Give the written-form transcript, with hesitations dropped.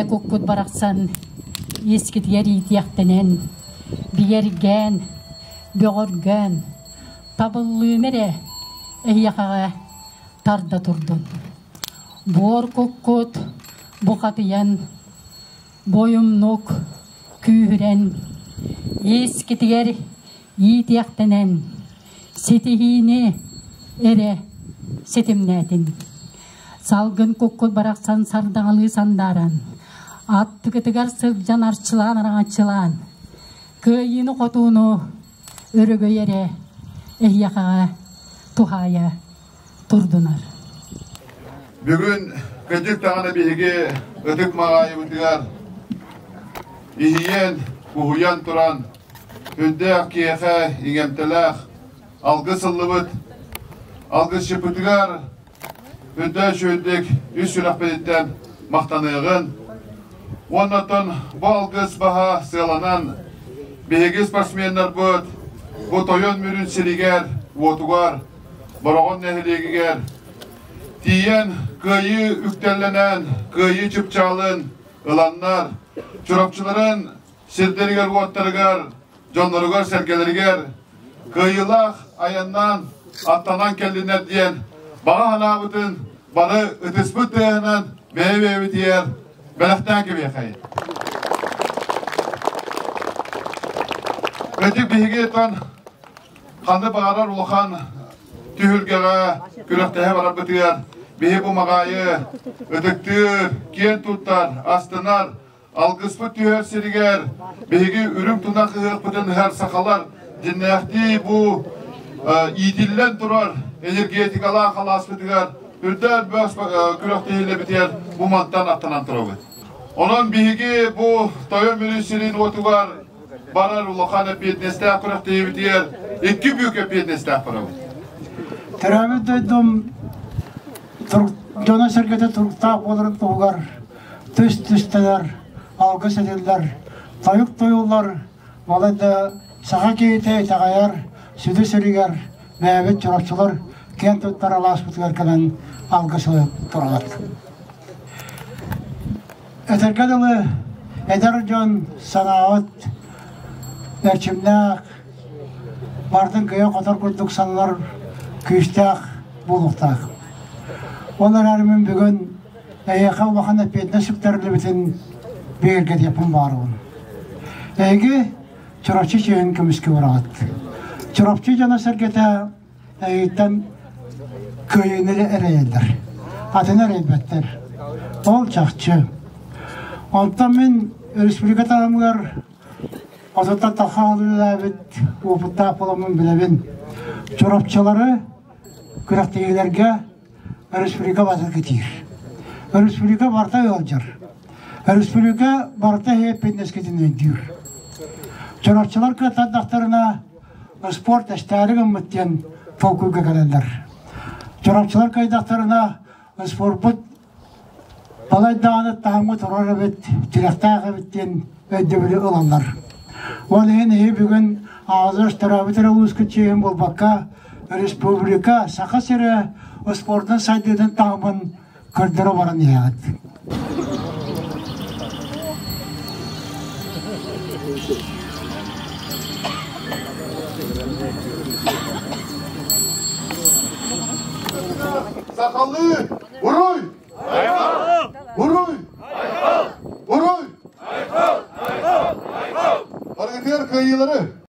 куккут барахсан искитигэр иитиэхтэнэн, бигэргээн, бөҕөргөөн, табыллыыны эрэ эһиэхэҕэ тарда турдун. Буор куккут бухатыйан, бойумнук күүһүрэн, искитигэр иитиэхтэнэн, ситиһиини эрэ ситимнээтин. Салгын куккут барахсан сардаҥалыы сандааран, аттыгытыгар сылдьан арчылаан араҥаччылаан, кыайыыны-хотууну өрөгөй эрэ эһиэхэҕэ туһаайа турдунар. Бүгүн кырдьык даҕаны биһиги ытык маҕаайыбытыгар иһийэн, уһуйан туран, үрдээх киэхэ иҥэмтэлээх алгыс ыллыбыт. Алгысчыппытыгар үрдээх үчүгэйдик үс сүрэхпититтэн махтаныаҕын. Уонна оттон бу алгыс баһа сыаланан биһиги спортсменнарбыт бу Тойон Мүрүн сиригэр, уотугар Бороҕон нэһилиэгигэр тиийэн кыайыы үктэллэнэн, кыайыы чыпчаалын ыланнар, Чурапчыларын сирдэригэр-уоттарыгар, дьонноругар-сэргэлэригэр кыайыылаах айаннаан аттанан кэллиннэр диэн баҕа санаабытын бары ытыспыт тыаһынан бэйэ-бэйэбитигэр бэлэхтээн кэбиэхэйин. Ытык биһиги Ханна баҕарар улахан түһүлгэҕэ күрэхтэһэ барарбытыгар биһи бу маҕаайы ытыктыыр, киэн туттар, астынар, алгыспыт түһэр сиригэр биһиги үрүҥ тунах ыһыахпытын ыһар сахалар дьиннээхтии бу иитиллэн турар энергетикалаах алааспытыгар үрдээх бөх күрэхтэһиилэрбитигэр бу мантан аттанан турабыт. Онон биһиги бу Тойон Мүрү сирин уотугар барар улахан эппиэтинэстээх күрэхтэһиибитигэр икки бүк эппиэтинэстээх барабыт. Төрөөбүт дойдум дьоно-сэргэтэ туруктаах буоларын туһугар түс-түстэнэр, алгыс этиллэр, тойук тойуллар, балай да саха киһитэ итэҕэйэр сүдү сиригэр бэйэбит чурапчылар киэн туттар алааспытыгар кэлэн алгыс ылан турабыт. Этэргэ дылы, эдэр дьон санаабыт эрчимнээх, бардын кыайа-хотор курдук сананар күүстээх буолуохтаах. Ол эрээри мин бүгүн эһиэхэ улахан эппиэтинэс сүктэриллибитин бигэргэтиэхпин баҕарабын. Эһиги Чурапчы чиэһин көмүскүү бараҕыт. Чурапчы дьоно-сэргэтэ эйиттэн кыайыыны эрэйэллэр, атын эрэйбэттэр. Ол чахчы. Онтон мин республика таһымыгар отуттан тахса үлэлээбит уопуттаах буоламмын билэбин. Чурапчылары күрэхтэһиилэргэ республика барыта кэтиир. Республика барыта ыалдьар. Республика барыта эппиэтинэскитин өйдүүр. Чурапчылар кыаттардахтарына спорт эстээри гыммыт диэн толкуйга кэлэллэр. Чурапчылар кыайдахтарына спорпут балай даҕаны таһымҥа турар эбит, тирэхтээх эбит диэн өйдөбүлү ылаллар. Ол иһин эһи бүгүн аҕалар төрөөбүт эрэ улуускут чиэһин буолбакка, республика, Саха сирэ спордун сайдыытын таһымын көрдөрө баран иһэҕит. Сахалыы! Уруй! Уруй! Уруй! Барыгытыгар кыайыылары!